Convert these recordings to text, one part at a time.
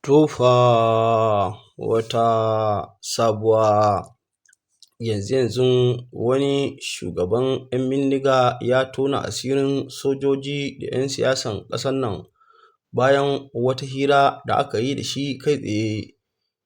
To fa wata sabuwa. Yanzu-yanzun wani shugaban 'yan bindiga ya tona asirin sojoji da 'yan siyasan ƙasar nan bayan wata hira da aka yi da shi kai tsaye.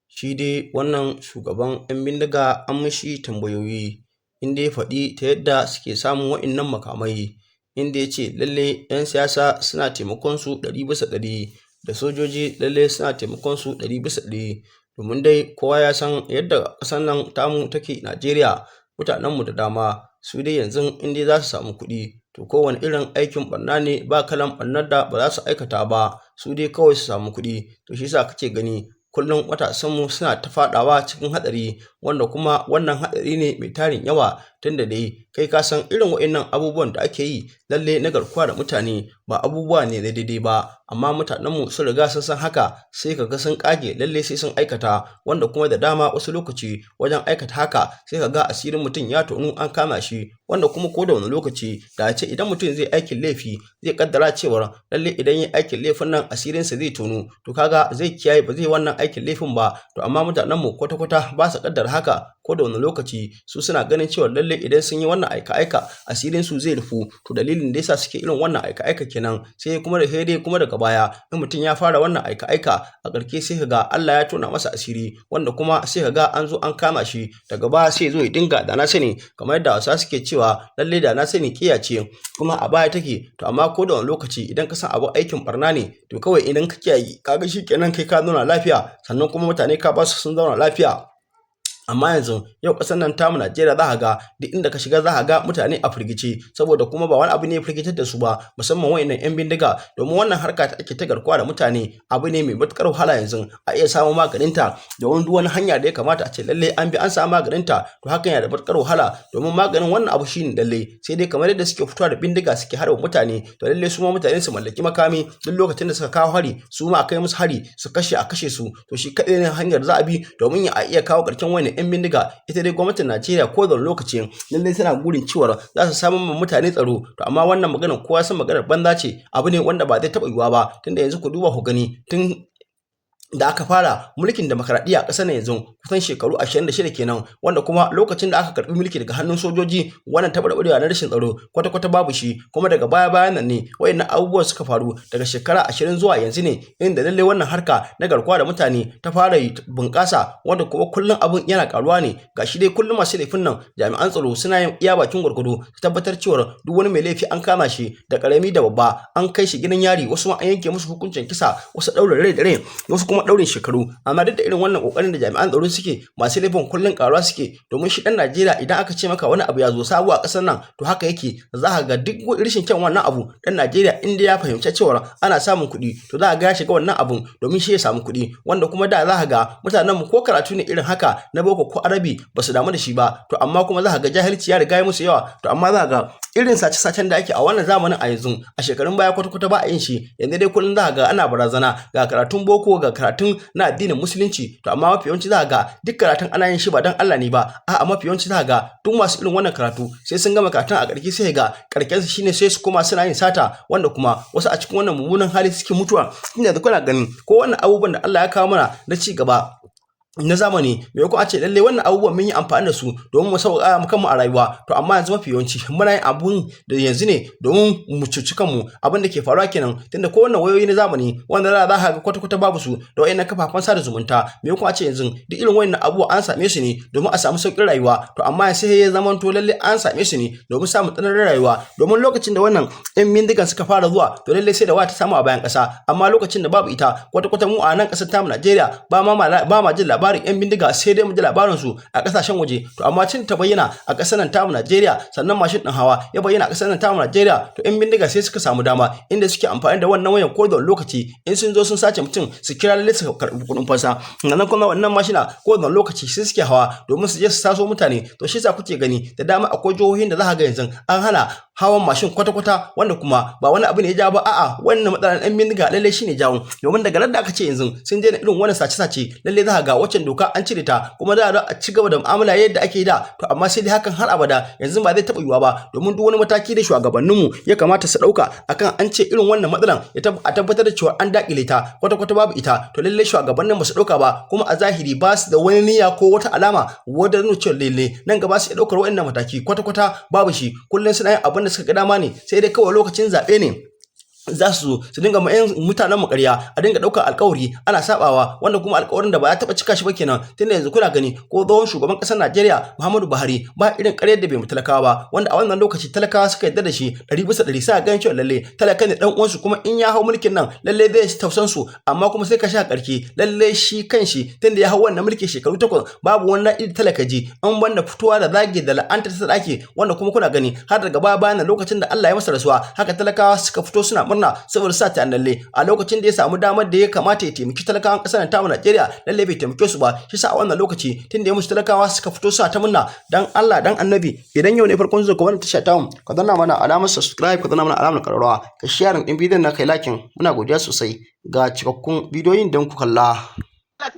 Shi dai wannan shugaban 'yan bindiga an mishi tambayoyi, inda ya faɗi ta yadda suke samun wa'innan makamai, inda ya ce lallai 'yan siyasa suna taimakon su 100%, da sojoji lallai suna taimakon su 100%, domin dai kowa ya san yadda ƙasar nan tamu take Najeriya, mutanenmu da dama su dai yanzu in dai za su samu kuɗi, to kowane irin aikin ɓarna ne, ba kalan ɓarnar da ba za su aikata ba, su dai kawai su samu kuɗi. To shi yasa kake gani kullum matasanmu suna ta faɗawa cikin hatsari, wanda kuma wannan hatsari ne mai tarin yawa, tunda dai kai ka san irin wa'innan abubuwan da ake yi lallai na garkuwa da mutane ba abubuwa ne na daidai ba, amma mutanenmu sun riga sun san haka, sai ka ga sun ƙage lallai sai sun aikata, wanda kuma da dama wasu lokaci wajen aikata haka sai ka ga asirin mutum ya tonu, an kama shi, wanda kuma ko da wani lokaci da a ce idan mutum zai aikin laifi zai kaddara cewar lallai idan ya aikin laifin nan asirinsa zai tonu, to kaga zai kiyaye, ba zai wannan aikin laifin ba. To amma mutanenmu kwata-kwata ba su kaddara haka, ko da wani lokaci su suna ganin cewa lallai idan sun yi wannan aika-aika asirinsu zai rufu. To dalilin da yasa suke irin wannan aika-aika kenan. Sai kuma da sai dai kuma daga baya in mutum ya fara wannan aika-aika, a ƙarshe sai ka ga Allah ya tona masa asiri, wanda kuma sai ka ga an zo an kama shi. Daga baya sai zo ya dinga da na sani, kamar yadda Hausawa suke cewa lallai da na sani ƙiya ce kuma a baya take. To amma ko da wani lokaci idan ka san abu aikin barna ne, to kawai idan ka kiyaye, kaga shikenan, kai ka zauna lafiya, sannan kuma mutane ka ba su sun zauna lafiya. Amma yanzu yau ƙasar nan tamu Najeriya, za ka ga duk inda ka shiga za ka ga mutane a firgice, saboda kuma ba wani abu ne ya firgitar da su ba, musamman wa'innan 'yan bindiga, domin wannan harka ta ake ta garkuwa da mutane abu ne mai matuƙar wahala yanzu a iya samun maganinta, domin duk wani hanya da ya kamata a ce lallai an bi an samu maganinta, to hakan yana da matuƙar wahala. Domin maganin wannan abu shine lallai sai dai kamar yadda suke fitowa da bindiga suke harba mutane, to lallai su ma mutane su mallaki makami. Duk lokacin da suka kawo hari, su ma a kai musu hari, su kashe, a kashe su. To shi kaɗai ne hanyar za a bi domin a iya kawo ƙarshen wannan 'yan bindiga. Ita dai gwamnatin Najeriya ko da lokaci lallai tana burin cewar za su samar ma mutane tsaro, to amma wannan maganar kowa san maganar banza ce, abu ne wanda ba zai taɓa yiwuwa ba, tunda yanzu ku duba ku gani, tun da aka fara mulkin demokaradiyya a ƙasar nan yanzu kusan shekaru 26 kenan, wanda kuma lokacin da aka karɓi mulki daga hannun sojoji, wannan taɓarɓarewa na rashin tsaro kwata-kwata babu shi. Kuma daga baya-bayan nan ne wayannan abubuwan suka faru, daga shekara 20 zuwa yanzu ne inda lallai wannan harka na garkuwa da mutane ta fara bunƙasa, wanda kuma kullum abun yana ƙaruwa ne. Gashi dai kullum masu laifin nan, jami'an tsaro suna yin iya bakin gwargwado su tabbatar cewa duk wani mai laifi an kama shi, da ƙarami da babba, an kai shi gidan yari, wasu ma an yanke musu hukuncin kisa, wasu ɗaurin rai da rai, wasu kuma ɗaurin shekaru. Amma duk da irin wannan ƙoƙarin da jami'an tsaro suke, masu laifin kullum ƙaruwa suke, domin shi ɗan Najeriya idan aka ce maka wani abu ya zo sabo a ƙasar nan, to haka yake. Za ka ga duk rashin kyan wannan abu, ɗan Najeriya in dai ya fahimci cewa ana samun kuɗi, to za ka ga ya shiga wannan abun domin shi ya samu kuɗi. Wanda kuma da za ka ga mutanen mu ko karatu ne irin haka na boko ko arabi ba su damu da shi ba, to amma kuma za ka ga jahilci ya riga ya musu yawa. To amma za ka ga irin sace-sacen da ake a wannan zamanin a yanzu, a shekarun baya kwata-kwata ba a yin shi. Yanzu dai kullum za ka ga ana barazana, ga karatun boko, ga karatun na addinin Musulunci, to amma mafi yawanci za ka ga duk karatun ana yin shi ba dan Allah ne ba. A'a, mafi yawanci za ka ga duk masu irin wannan karatu sai sun gama karatun, a ƙarshe sai ga ƙarshen su shine sai su koma suna yin sata, wanda kuma wasu a cikin wannan mummunan hali suke mutuwa. Tunda yanzu kuna ganin ko wannan abubuwan da Allah ya kawo mana na ci gaba na zamani, maimakon a ce lallai wannan abubuwan mun yi amfani da su domin mu sauƙaƙa mu kanmu a rayuwa, to amma yanzu mafi yawanci muna yin abun da yanzu ne domin mu cuci kanmu. Abin da ke faruwa kenan, tunda ko wannan wayoyi na zamani wanda za ka ga kwata-kwata babu su, da wayannan kafafen sada zumunta, maimakon a ce yanzu duk irin wayannan abubuwa an same su ne domin a samu sauƙin rayuwa, to amma sai ya zamanto lallai an same su ne domin samun tsananin rayuwa. Domin lokacin da wannan 'yan bindigan suka fara zuwa, to lallai sai da waya ta samu a bayan ƙasa, amma lokacin da babu ita kwata-kwata, mu a nan ƙasar tamu Najeriya ba ma jin labarin 'yan bindiga, sai dai mu ji labarin su a ƙasashen waje. To amma tun ta bayyana a ƙasar nan tamu Najeriya, sannan mashin ɗin hawa ya bayyana a ƙasar nan tamu Najeriya, to 'yan bindiga sai suka samu dama inda suke amfani da wannan wayan. Ko da lokaci in sun zo sun sace mutum, su kira lalle su karɓi kuɗin fansa. Sannan kuma wannan mashina ko da lokaci sai suke hawa domin su je su saso mutane. To shi yasa kuke gani da dama akwai jihohin da za ka ga yanzu an hana hawan mashin kwata-kwata, wanda kuma ba wani abu ne ya jawo ba, a'a, wannan matsalar ɗan bindiga lallai shine jawo. Domin daga ran da aka ce yanzu sun daina irin wannan sace-sace, lallai za ka ga waccan doka an cire ta, kuma za a ci gaba da mu'amala yadda ake yi da. To amma sai dai hakan har abada yanzu ba zai taɓa yiwuwa ba, domin duk wani mataki da shugabanninmu ya kamata su ɗauka akan an ce irin wannan matsalan a tabbatar da cewa an daƙile ta kwata-kwata, babu ita. To lallai shugabannin ba su ɗauka ba, kuma a zahiri ba su da wani niyya ko wata alama wadda nuna cewa lallai nan gaba su iya ɗaukar waɗannan mataki. Kwata-kwata babu shi. Kullum suna yin abin da suka ga dama ne, sai dai kawai lokacin zaɓe ne za su zo su dinga ma 'yan mutanen mu ƙarya, a dinga ɗaukar alƙawari ana sabawa, wanda kuma alƙawarin da ba ya taɓa cika shi ba kenan. Tunda yanzu kuna gani ko tsohon shugaban ƙasar Najeriya Muhammadu Buhari, ba irin ƙaryar da bai mu talakawa ba, wanda a wannan lokaci talakawa suka yarda da shi 100%, sa ganin cewa lalle talaka ne dan uwansu, kuma in ya hau mulkin nan lalle zai tausan su. Amma kuma sai ka sha ƙarki, lalle shi kanshi tunda ya hau wannan mulki shekaru 8, babu wani daɗi da talaka ji an banda fitowa da zage da la'anta ta dake, wanda kuma kuna gani har daga baya bayan lokacin da Allah ya masa rasuwa, haka talakawa suka fito suna murna saboda sa ta lalle a lokacin da ya samu damar da ya kamata ya taimaki talakawan ƙasar tamu Najeriya, lalle bai taimake su ba. Shi sa a wannan lokaci tunda ya musu, talakawa suka fito suna ta murna. Dan Allah dan Annabi, idan yau ne farkon zuwa ka wannan tasha tamu, ka danna mana alamar subscribe, ka danna mana alamar ƙararrawa, ka share din bidiyon na kai liking. Muna godiya sosai. Ga cikakkun bidiyoyin don ku kalla.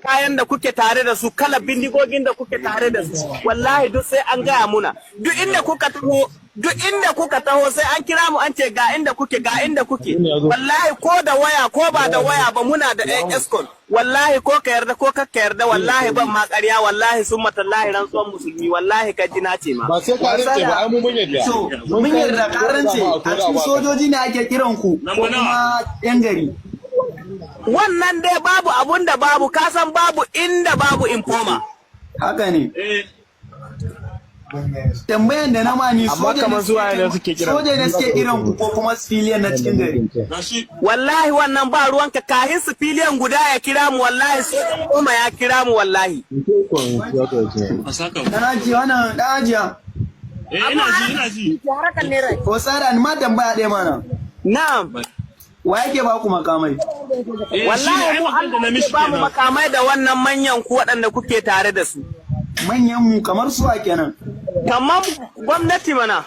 Kayan da kuke tare da su, kala bindigogin da kuke tare da su, wallahi duk sai an gaya muna. Duk inda kuka taho, duk inda kuka taho, sai an kira mu an ce ga inda kuke, ga inda kuke. Wallahi ko da waya ko ba da waya ba, muna da ɗan escort. Wallahi ko ka yarda ko ka yarda, wallahi ban ma ƙarya, wallahi summa tallahi, rantsuwan musulmi, wallahi ka ji na ce ma. Ba sai ka rantse ba, ai mu mun yarda. So mun yarda ka rantse. A cikin sojoji ne ake kiran ku ko kuma yan gari? Wannan dai babu abun da babu, kasan babu inda babu informer. Haka ne. Tambayan da na ma ni, Amma soja kamar ne su waye ne suke kiran? Soja ne suke kiran ku ko kuma civilian na cikin gari? Wallahi wannan ba ruwanka. Kahin civilian guda ya kira mu, wallahi soja 10 ya kira mu, wallahi. Dan ajiya, wannan dan ajiya. Eh, ina ji, ina ji. Ko tsara ni ma tambaya ɗaya mana. Na'am. Wa yake ba ku makamai? Eh, Wallahi shine ai mu magana da na Allah mishi ke ba mu kenan. makamai da wannan manyan ku waɗanda kuke tare da su. Manyan mu kamar su wa kenan? Kamar gwamnati mana.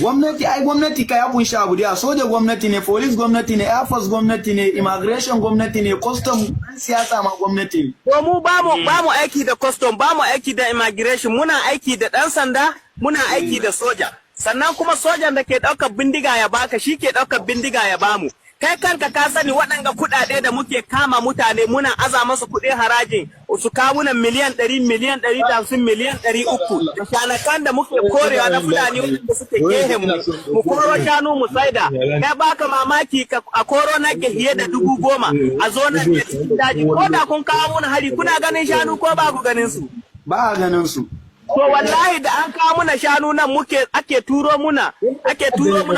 Gwamnati, ai gwamnati ka ya kunshi abu da soja gwamnati ne, police gwamnati ne, air force gwamnati ne, immigration gwamnati ne, custom, ɗan siyasa ma gwamnati ne. To mu ba mu aiki da custom, ba mu aiki da immigration, muna aiki da ɗan sanda, muna aiki da soja. Sannan kuma sojan da ke ɗaukar bindiga ya baka, shi ke ɗaukar bindiga ya bamu. Kai kanka ka sani waɗanga kuɗaɗe da muke kama mutane muna aza masu kuɗin harajin su kawo muna miliyan 100, miliyan 150, miliyan 300, da shanakan da muke korewa na Fulani waɗanda suke gehen mu, mu koro shanu mu saida. Kai baka mamaki a koro nake fiye da 10,000 a zo nan ke cikin daji. Ko da kun kawo muna hari, kuna ganin shanu ko ba ku ganin su? Ba a ganin su. To wallahi da an kawo muna shanu nan muke ake turo muna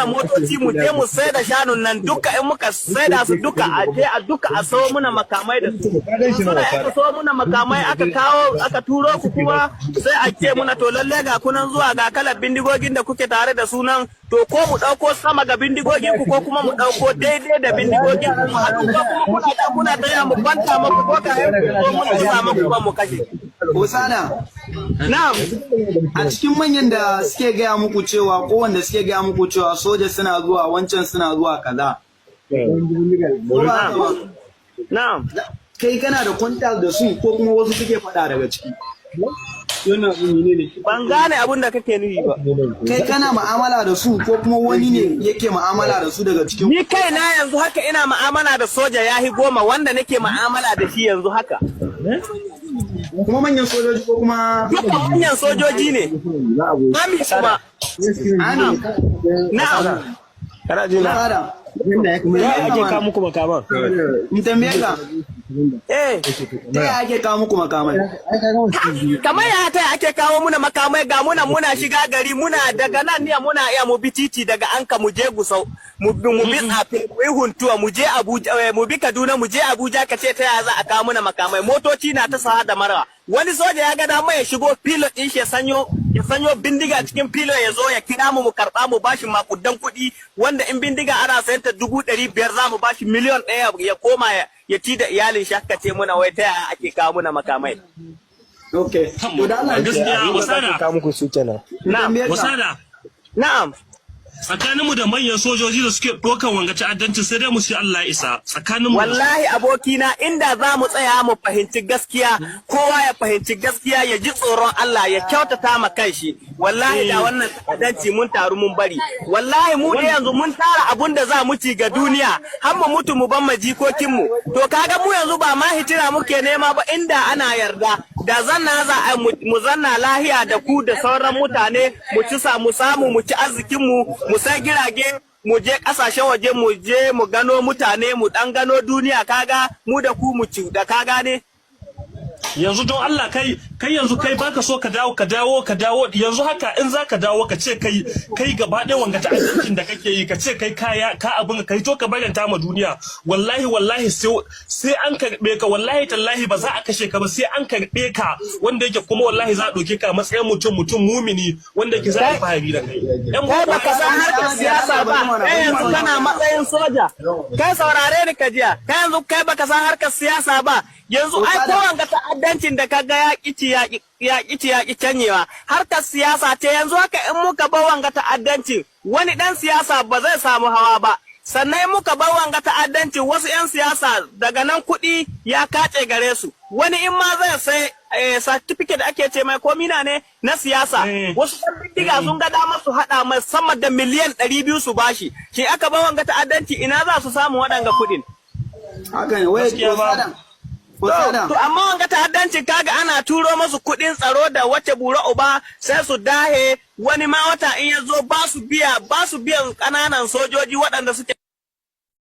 motoci mu je mu saida shanun nan duka. In muka saida su duka, a je a duka a sayo muna makamai da su. Suna aka sayo muna makamai, aka kawo, aka turo ku kuma, sai a ce muna to lalle ga kunan zuwa, ga kalar bindigogin da kuke tare da su nan. To ko mu dauko sama ga bindigogin ku ko kuma mu dauko daidai da bindigogin ku mu haɗu, ko kuma kuna ta kuna taya mu kwanta muku, ko ka ko muna sa muku ba mu kashe. Osana, Na'am. a cikin manyan da suke gaya muku cewa ko wanda suke gaya muku cewa soja suna zuwa, wancan suna zuwa kaza. Ko ba haka ba? Na'am. Kai kana da contact da su ko kuma wasu suke faɗa daga ciki? Ban gane abin da kake nufi ba. Kai kana mu'amala da su ko kuma wani ne yake mu'amala da su daga cikin? Ni kaina yanzu haka ina mu'amala da soja yahi 10 wanda nake mu'amala da shi yanzu haka. Kuma manyan sojoji ko kuma? Duka manyan sojoji ne. Army kuma. Army? Na'am. Kana ji na? Tsara. Ya ake kawo muku makaman? In tambaye ka, Eh, ta yaya ake kawo muku makamai? Kamar ya ta ake kawo muna makamai? Ga muna muna shiga gari, muna daga nan ne muna iya mu bi titi daga Anka mu je Gusau, mu bi Tsafe, mu yi Huntuwa, mu je Abuja, mu bi Kaduna, mu je Abuja. Ka ce ta yaya za a kawo muna makamai? Motoci na ta saha da marwa. Wani soja ya ga dama ya shigo filo din shi, ya sanyo bindiga cikin filo, ya zo ya kira mu, mu karba, mu bashi makudan kuɗi, wanda in bindiga ana sayan ta 500,000, za mu bashi miliyan 1 ya koma ya ci da iyalin shi. Haka ce muna wai ta yaya ake kawo muna makamai? Okay. To da Allah Gaskiya Ake Wasada, kawo muku su kenan. in tambaye ka, Wasada. Na'am. Tsakaninmu da manyan sojoji da suke ɗaukan wanga ta'addanci, sai dai mu ci Allah ya isa tsakaninmu da su. Wallahi abokina, inda za mu tsaya mu fahimci gaskiya, kowa ya fahimci gaskiya, ya ji tsoron Allah, ya kyautata ma kanshi, wallahi da wannan ta'addanci mun taru mun bari. Wallahi mu da yanzu mun tara abun da za mu ci ga duniya har mu mutu mu ban ma jikokinmu. To kaga mu yanzu ba ma hitira muke nema ba. Inda ana yarda da zanna za a mu zanna lahiya da ku da sauran mutane, mu ci mu samu mu ci arzikinmu, mu sai girage, mu je kasashen waje, mu je mu gano mutane, mu dan gano duniya. Kaga mu da ku mu ci da, ka gane? Yanzu don Allah, kai yanzu kai baka so ka dawo, ka dawo, ka dawo yanzu haka. In za ka dawo, ka ce kai gaba ɗaya wanga ta'addancin da kake yi, ka ce kai kaya ka abin kai, to ka bayyanta ma duniya. Wallahi, wallahi sai an karbe ka. Wallahi tallahi ba za a kashe ka ba, sai an karbe ka, wanda yake kuma wallahi za a ɗauke ka a matsayin mutum mumini wanda yake za a yi fahari da kai. Yan Kai baka san harkar siyasa ba. Kai yanzu kana matsayin soja. Kai, saurare ni ka jiya. Kai yanzu kai baka san harkar siyasa ba. Yanzu ai ko wanga ta'addancin da kaga ya kici ya kici ya ki canyewa, harkar siyasa ce. Yanzu haka in muka bar wanga ta'addancin, wani dan siyasa ba zai samu hawa ba. Sannan in muka bar wanga ta'addancin, wasu 'yan siyasa daga nan kuɗi ya kace gare su. Wani in ma zai sai certificate ake ce mai ko mina ne na siyasa, wasu ɗan bindiga sun ga damar su haɗa mai sama da miliyan 200 su bashi shi. Aka bar wanga ta'addanci, ina za su samu waɗanga kuɗin? Haka ne wai. Gaskiya ba. Osadam, Osadam. To amma wanga ta'addancin kaga ana turo masu kuɗin tsaro da wace bura uba, sai su dahe. Wani ma wata in ya zo ba su biya, ba su biyan ƙananan sojoji waɗanda suke